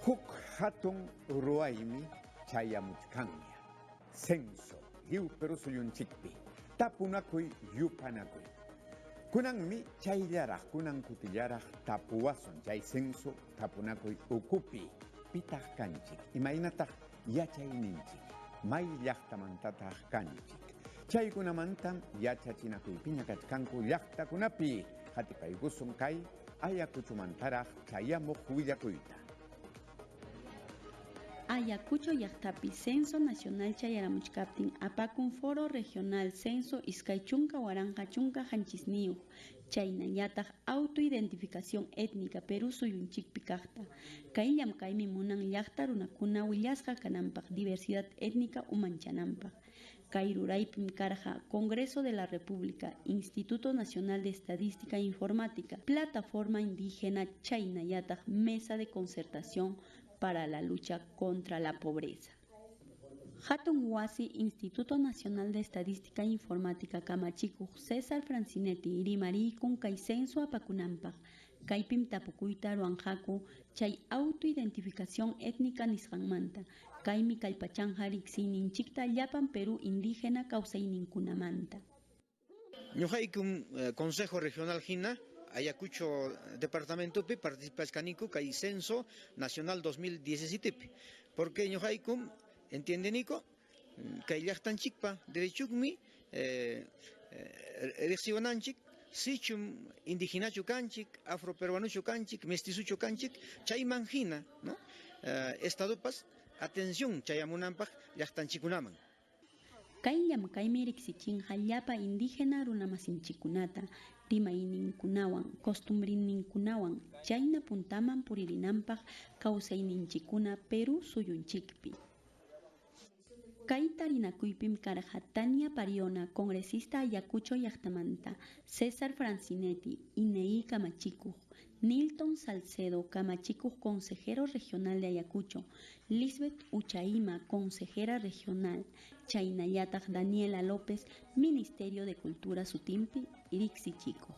Huk hatun ruwaymi chayamuchkanña, censo lliw Perú suyunchikpi, tapunakuy yupanakuy. Kunanmi chayllaraq, kunan kutillaraq tapuwasun chay censo tapunakuy ukupi, pitaq kanchik, imaynataq yachayninchik, may llaqtamantataq kanchik. Chaykunamantam yachachinakuypiña kachkanku llaqtakunapi, qatipaykusun kay Ayacuchomantaraq chayamuq willakuyta. Ayacucho llaqtapi Censo Nacional chayaramuchkaptin apakun Foro Regional Censo 2017, chaynallataq Autoidentificación Étnica Perú suyunchikpi kaqta. Kay llamkaymi munan llaqta runakuna willasqa kananpaq diversidad étnica umanchananpaq. Kay ruraypim karqa Congreso de la República, Instituto Nacional de Estadística e Informática, Plataforma Indígena chaynallataq Mesa de Concertación para la Lucha contra la Pobreza. Hatun Wasi Instituto Nacional de Estadística e Informática kamachikuq César Francinetti rimariykun kay censo apakunanpaq, kaypim tapukuyta ruwanqaku chay autoidentificación étnica nisqanmanta, kaymi kallpachanqa riqsiyninchikta llapan Perú indígena kawsayninkunamanta. Ñuqaykum Consejo Regional hina Ayacucho departamentopi participashkaniku kay Censo Nacional 2017pi, porque ñuqaykum entiendeniku kay llaqtanchikpa derechukmi riqsiwananchik sichum indígenachu kanchik, afroperuanuchu kanchik, mestizuchu kanchik, chayman hina, ¿no? Estadopas atención chayamunanpaq llaqtanchikkunaman. Kay llamkaymi riqsichinqa llapa indígena runamasinchikkunata, rimayninkunawan, costumbrinninkunawan, chayna puntaman puririnanpaq kawsayninchikkuna Perú suyunchikpi. Kay tarinakuypim karqa Tania Pariona, congresista Ayacucho llaqtamanta, César Francinetti, INEI kamachikuq, Nilton Salcedo, kamachikuq consejero regional de Ayacucho, Lisbeth Uchaima, consejera regional, chaynallataq Daniela López, Ministerio de Cultura Sutimpi, riqsichikuq.